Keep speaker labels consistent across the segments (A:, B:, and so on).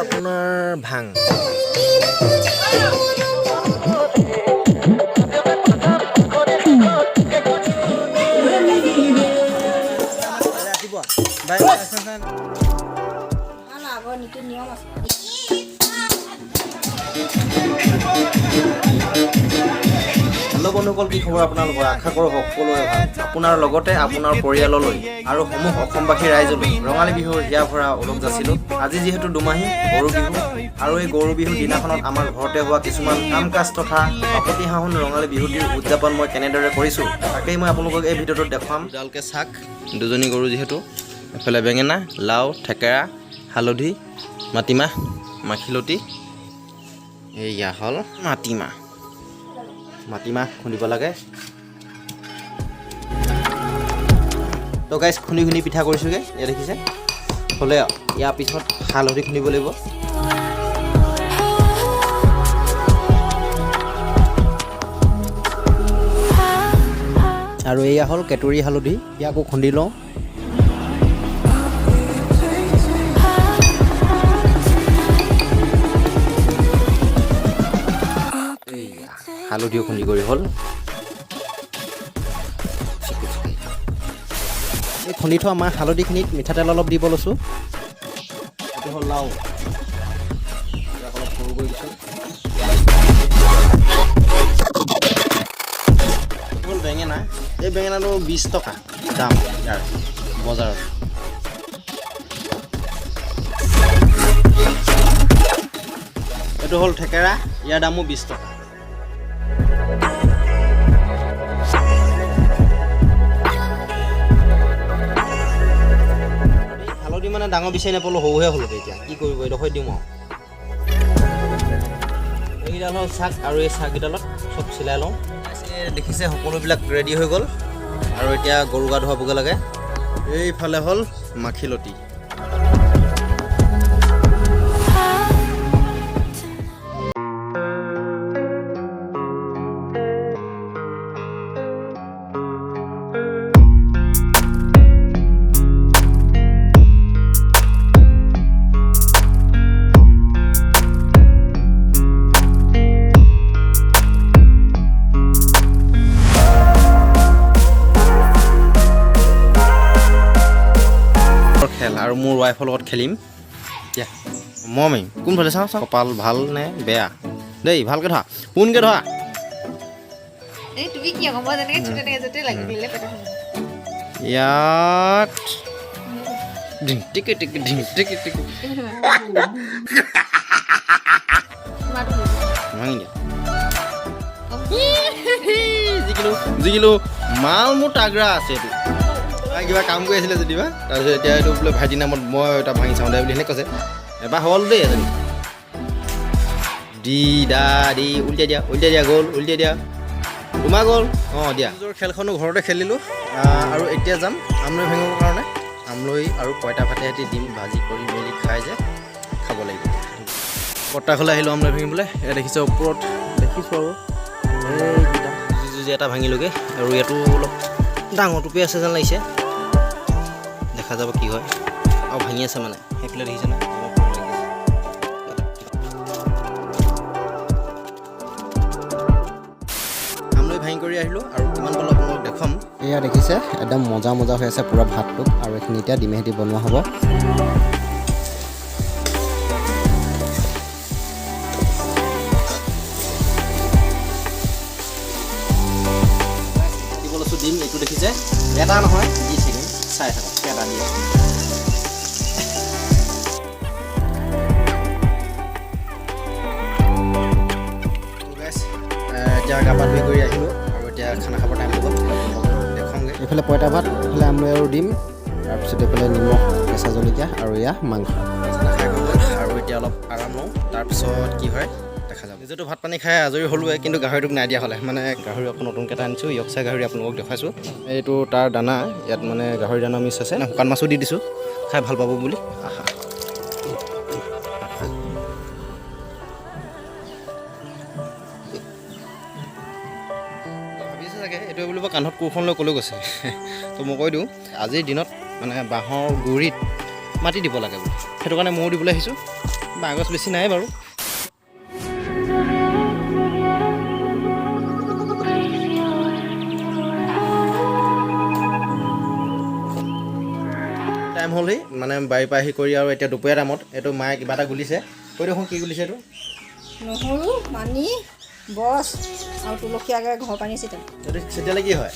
A: আপোনাৰ ভাং।
B: ভাল আগৰ নীতি নিয়ম আছে।
A: হেল্ল' বন্ধুসকল, কি খবৰ আপোনালোকৰ? আশা কৰোঁ সকলোৰে ভাল। আপোনাৰ লগতে আপোনাৰ পৰিয়াললৈ আৰু সমূহ অসমবাসী ৰাইজলৈ ৰঙালী বিহুৰ হিয়া ভৰা ওলগ যাচিলোঁ। আজি যিহেতু দুমাহী গৰু বিহু আৰু এই গৰু বিহুৰ দিনাখনত আমাৰ ঘৰতে হোৱা কিছুমান কাম কাজ তথা বাপতি সাহোন ৰঙালী বিহুটিৰ উদযাপন মই কেনেদৰে কৰিছোঁ, তাকেই মই আপোনালোকক এই ভিডিঅ'টোত দেখুৱাম। দুডালকৈ চাক, দুজনী গৰু যিহেতু, এফালে বেঙেনা, লাও, থেকেৰা, হালধি, মাটিমাহ, মাখিলতী। এইয়া হ'ল মাটিমাহ। মাটিমাহ খুন্দিব লাগে। তো গাইজ, খুন্দি খুন্দি পিঠা কৰিছোঁগৈ। ইয়াত দেখিছে হ'লে, ইয়াৰ পিছত হালধি খুন্দিব লাগিব। আৰু এয়া হ'ল কেতুৰি হালধি, ইয়াকো খুন্দি লওঁ। এইয়া, হালধিও খুন্দি কৰি হ'ল। এই খুন্দি থোৱা মাহ হালধিখিনিত মিঠাতেল অলপ দিব লৈছোঁ। এইটো হ'ল লাও, ইয়াক অলপ সৰু কৰি দিছোঁ। এইটো হ'ল বেঙেনা। এই বেঙেনাটো 20 টকা দাম ইয়াৰ বজাৰত। এইটো হ'ল থেকেৰা, ইয়াৰ দামো 20 টকা। হালধি মানে ডাঙৰ বিচাৰি নাপালোঁ, সৰুহে হ'ল। এতিয়া কি কৰিব, এইডোখৰ দিম। আৰু এইকেইডাল হ'ল চাক আৰু এই চাককেইডালত চব চিলাই লওঁ। এই দেখিছে, সকলোবিলাক ৰেডি হৈ গ'ল আৰু এতিয়া গৰু গা ধুৱাবগৈ লাগে। এইফালে হ'ল মাখিলতী। খেল আৰু মোৰ ৱাইফৰ লগত খেলিম এতিয়া। মই মাৰিম কোনফালে চাওঁ চাওঁ, কপাল ভাল নে বেয়া দেই। ভালকৈ ধৰা, পোনকৈ ধৰা।
C: এই তুমি কি আকৌ, মই যেনেকে তেনেকে য'তে লাগি দিলে পেটত সোমাব।
A: ইয়াত ঢিং টিকি টিকি ঢিং টিকি টিকি।
C: মাত ধৰিব।
A: ভাঙি দিয়া। জিকিলো, জিকিলো। মাল মোৰ তাগৰা আছে। এইটো তাই কিবা কাম কৰি আছিলে যেনিবা। তাৰপিছত এতিয়া এইটো বোলে ভাইটিৰ নামত মই এটা ভাঙি চাওঁ দে বুলি সেনেকৈ কৈছে। এবাৰ হ'ল দেই এজনী। দি দা দি, উল্টিয়াই দিয়া, উল্টিয়াই দিয়া, গ'ল, উল্টিয়াই দিয়া, তোমাৰ গ'ল। অঁ দিয়া, নিজৰ খেলখনো ঘৰতে খেলিলোঁ আৰু এতিয়া যাম আমলৈ ভাঙিবৰ কাৰণে। আমলৈ আৰু পঁইতা ভাতে সৈতে দিম ভাজি কৰি মেলি খাই যে খাব লাগিব। বৰ্তা ঘৰলৈ আহিলোঁ আমলৈ ভাঙিবলৈ। এয়া দেখিছে, ওপৰত দেখিছোঁ আৰু এইকেইটা যুঁজি যুঁজি এটা ভাঙিলোগৈ। আৰু ইয়াতো অলপ ডাঙৰ টোপে আছে যেন লাগিছে, দেখা যাব কি হয়। আৰু ভাঙি আছে মানে সেইফালে, দেখিছে ন? অলপ লাগি আছে। আমলৈ ভাঙি কৰি আহিলোঁ আৰু কিমান পালোঁ আপোনালোকক দেখুৱাম।
D: এয়া দেখিছে, একদম মজা মজা হৈ আছে পূৰা ভাতটো আৰু এইখিনি এতিয়া ডিমে সৈতে বনোৱা হ'ব।
A: দিব লৈছোঁ ডিম। এইটো দেখিছে, এটা নহয়, দি থাকিম, চাই থাকক এটা দি আছোঁ। Guys, এতিয়া গা পা ধুই কৰি আহিলোঁ আৰু এতিয়া খানা খাবৰ টাইম হৈ গ'ল, দেখুৱামগৈ।
D: এইফালে পঁইতা ভাত, এইফালে আমলৈ আৰু ডিম, তাৰপিছত এইফালে নিমখ, কেঁচা জলকীয়া আৰু এয়া মাংস।
A: খানা খাই হৈ গ'ল আৰু এতিয়া অলপ আৰাম লওঁ, তাৰপিছত কি হয় দেখা যাব। নিজেতো ভাত পানী খাই আজৰি হ'লোৱে, কিন্তু গাহৰিটোক নাই দিয়া হ'লে। মানে গাহৰি আকৌ নতুনকৈ এটা আনিছোঁ, য়কচাই গাহৰি, আপোনালোকক দেখুৱাইছোঁ। এইটো তাৰ দানা, ইয়াত মানে গাহৰি দানা মিক্স আছে, শুকান মাছো দি দিছোঁ, খাই ভাল পাব বুলি আশা। ভাবিছে চাগে এইটো বুলিব কান্ধত কোৰখন লৈ ক'লৈ গৈছে। তো মই কৈ দিওঁ, আজিৰ দিনত মানে বাঁহৰ গুৰিত মাটি দিব লাগে বোলে। সেইটো কাৰণে ময়ো দিবলৈ আহিছোঁ। বাঁহ গছ বেছি নাই বাৰু। টাইম হ'লহি, মানে বাৰীৰ পৰা আহি কৰি আৰু এতিয়া দুপৰীয়া টাইমত এইটো মায়ে কিবা এটা গুলিছে। কৈ দেখোন কি গুলিছে এইটো?
B: নহৰু, মানি, বছ আৰু তুলসী আগে ঘৰৰ পানী ছিটাম।
A: এইটো ছিটিয়ালে কি হয়?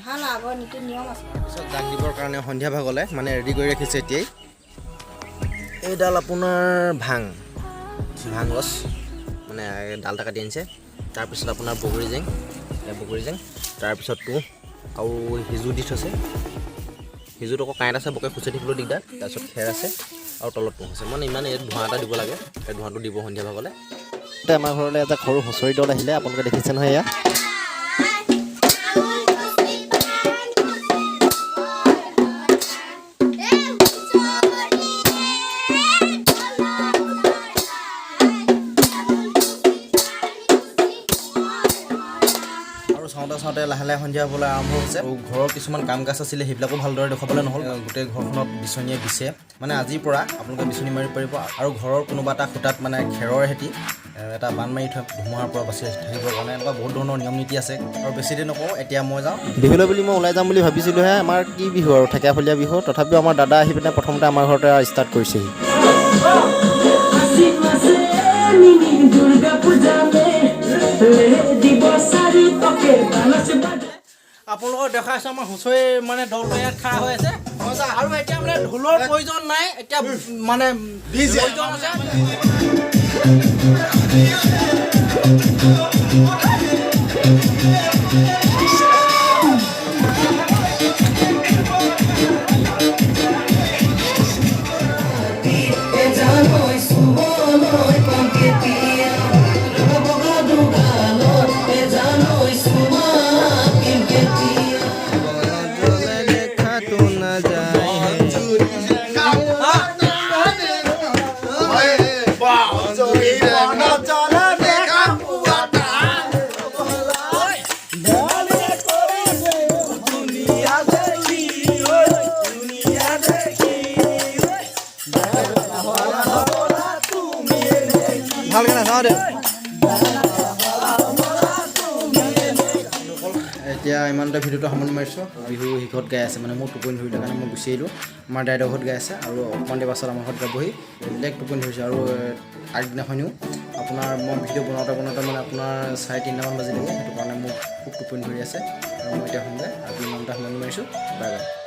B: ভাল, আগৰ নীতি নিয়ম আছে।
A: তাৰপিছত জাক দিবৰ কাৰণে সন্ধিয়া ভাগলৈ মানে ৰেডি কৰি ৰাখিছে এতিয়াই। এইডাল আপোনাৰ ভাং, ভাং গছ, মানে ডাল এটা কাটি আনিছে। তাৰপিছত আপোনাৰ বগৰী জেং, এই বগৰী জেং, তাৰপিছত তুঁহ আৰু সিজু দি থৈছে। সিজুত আকৌ কাঁইট আছে, বৰকৈ খুচি থাকিবলৈ দিগদাৰ। তাৰপিছত খেৰ আছে আৰু তলত তুঁহ আছে। মানে ইমান ইয়াত ধোঁৱা এটা দিব লাগে, সেই ধোঁৱাটো দিব সন্ধিয়া ভাগলৈ।
D: আমাৰ ঘৰলৈ এটা সৰু হুঁচৰি দল আহিলে, আপোনালোকে দেখিছে নহয় এয়া।
A: আৰু চাওঁতে চাওঁতে লাহে লাহে সন্ধিয়া হ'বলৈ আৰম্ভ হৈছে। আৰু ঘৰৰ কিছুমান কাম কাজ আছিলে, সেইবিলাকো ভালদৰে দেখুৱাবলৈ নহ'ল। গোটেই ঘৰখনত বিচনীয়ে বিছে, মানে আজিৰ পৰা আপোনালোকে বিচনী মাৰিব পাৰিব। আৰু ঘৰৰ কোনোবা এটা খুঁটাত মানে খেৰৰ সেতি এটা বান মাৰি থয় ধুমুহাৰ পৰা বাচি থাকিবৰ কাৰণে। এনেকুৱা বহুত ধৰণৰ নিয়ম নীতি আছে। আৰু বেছি দেৰি নকওঁ, এতিয়া মই যাওঁ।
D: বিহুলৈ বুলি মই ওলাই যাম বুলি ভাবিছিলোঁহে। আমাৰ কি বিহু আৰু ঢেকীয়াফলীয়া বিহু। তথাপিও আমাৰ দাদা আহি পিনে প্ৰথমতে আমাৰ ঘৰতে ষ্টাৰ্ট কৰিছেহি।
E: আপোনালোকক দেখাইছোঁ আমাৰ হুঁচৰি মানে দলটো ইয়াত খাৰা হৈ আছে। আৰু এতিয়া মানে ঢোলৰ প্ৰয়োজন নাই, এতিয়া মানে প্ৰয়োজন আছে।
A: ভালকৈ নাচাওঁ দে। এতিয়া ইমানতে ভিডিঅ'টো সামৰণি মাৰিছোঁ। বিহু শেষত গাই আছে, মানে মোৰ টোপনি ধৰিলে কাৰণে মই গুচি আহিলোঁ। আমাৰ দাইদেউৰ ঘৰত গাই আছে আৰু অকণমান দেৰি পাছত আমাৰ ঘৰত গাবহি। বেলেগ টোপনি ধৰিছে। আৰু আগদিনাখনিও আপোনাৰ মই ভিডিঅ' বনাওঁতে বনাওঁতে মানে আপোনাৰ 3:30টামান বাজিলেগৈ। সেইটো কাৰণে মোৰ খুব টোপনি ধৰি আছে আৰু মই এতিয়া শুমগৈ। আজি ইমানতে সামৰণি মাৰিছোঁ। Bye bye.